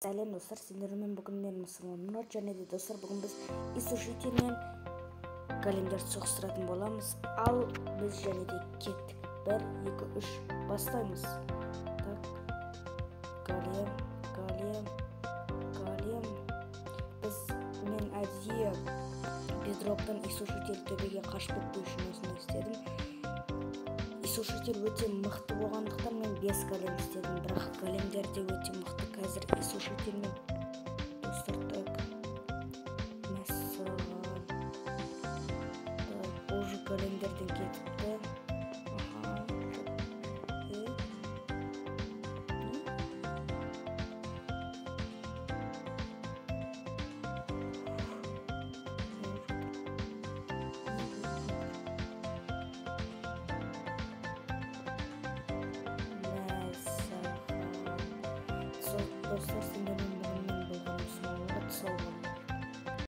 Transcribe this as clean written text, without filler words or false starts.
Сәлем, достар! Сендермен бүгін мен, Мұсылман Мұрат. Және де, достар, бүгін біз иссушительмен големдерді соғыстыратын боламыз. Ал біз және де кеттік. Бір, екі, үш, бастаймыз. Так, голем, голем, голем. Біз, мен әдейі бедроктан иссушитель төбеге қашып кетпеу үшін осындай істедім. Иссушитель өте мықты болғандықтан, мен бес голем істедім, бірақ големдер де өте мықты қазір иссушительмен, достар. Так, мәссаған! Так, уже големдерден кетіпті. Аха, е, не? Мәссаған! Достар, сендермен бүгін мен болған Мұсылман. Сау.